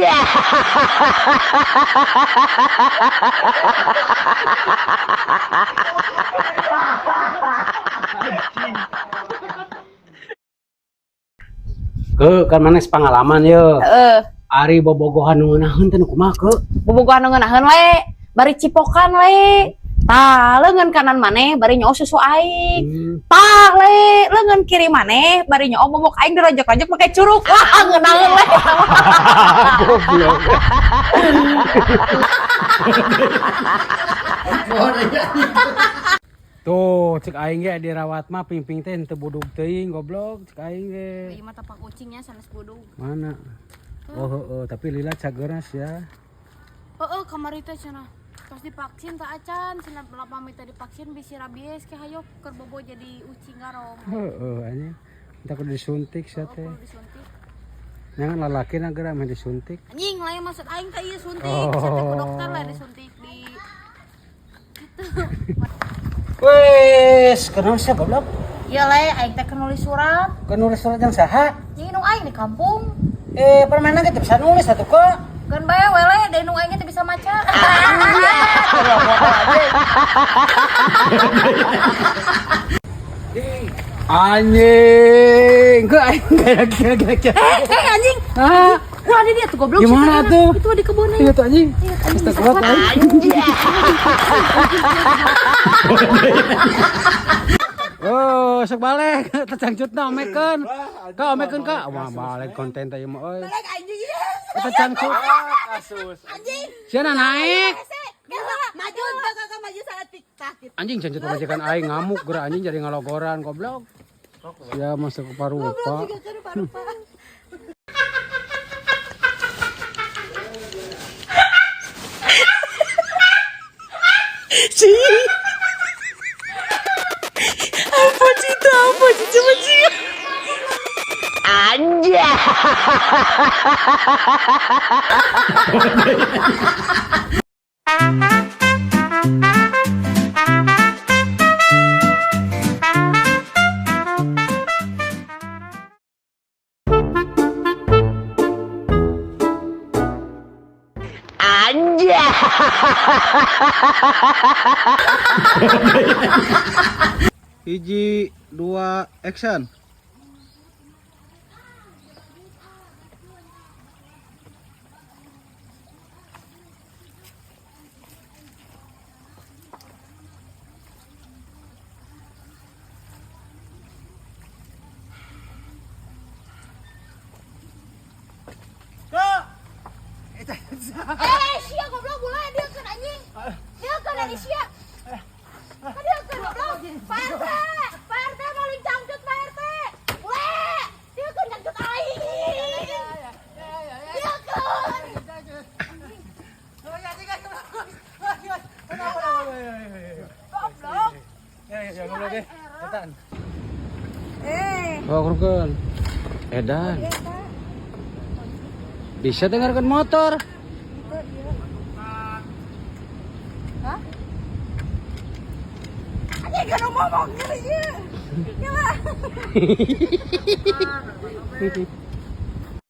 Anjay. Ke kan mana pengalaman ye. Heeh. Ari bobogohan nu ngeunaheun teh nu kumaha ke? Bobogohan nu ngeunaheun we, bari cipokan le. Tah, leungeun kanan maneh bari nyoo susu aing. Tah le, leungeun kiri maneh bari nyoo bobok aing dirojok-rojok make curuk. Wah, ngeunaheun le. Goblok. Tuh, cek aing ge dirawat mah pingping teh henteu budug teuing goblok cek aing ge. Ieu mah tapak ucingnya sanes budug. Mana? Oh, heeh, tapi lila cageurna sia. Heeh, kamari teh cenah. Tos divaksin tak acan, cenah pamit teh divaksin bisi rabies ke hayo keur bobo jadi ucing garong. Heeh, anjing. Entah kudu disuntik sia teh. Kudu disuntik. Jangan lalaki na geura meh disuntik. Anjing lain maksud aing teh ieu suntik, Oh. sia teh ku dokter lah disuntik di gitu. Wes, kenal sia goblok? Iya le, aing teh keur nulis surat. Keur nulis surat yang saha? Jeung indung aing di kampung. Eh, permainan kita bisa nulis atuh kok. Keun bae we le, da indung aing teh bisa maca. Anjing, ke aing kayak kira-kira. Eh, anjing. Ah, Wah, ada dia tuh goblok. Gimana sih, tuh? Itu di kebun iya tuh anjing. Iya, anjing, bisa Astagfirullah, kuat. anjing. Oh, sok balik. Tecangcutna omekeun. Ka omekeun ka. Wah, balik konten teh ieu mah euy. Balik anjing. Tecangcut. Kasus. Anjing. Sia naik. Maju teu kakak maju saat tiktak gitu. Anjing cangcut majikan aing ngamuk geura anjing jadi ngalogoran goblok. Sia masuk ke paru-paru. Anjay. Anjay. Hiji, dua, action. Eh, sia goblok mulai dia kan anjing. Dia kan dari sia. Dia kan goblok. Pak RT, Pak RT maling cangcut Pak RT. Bule, dia kan cangcut aing. Dia kan. Goblok. Ya, goblok ge. Edan. Eh. Oh, kurkeun. Edan. Bisa dengarkan motor. Anjing kan ngomong gitu ya.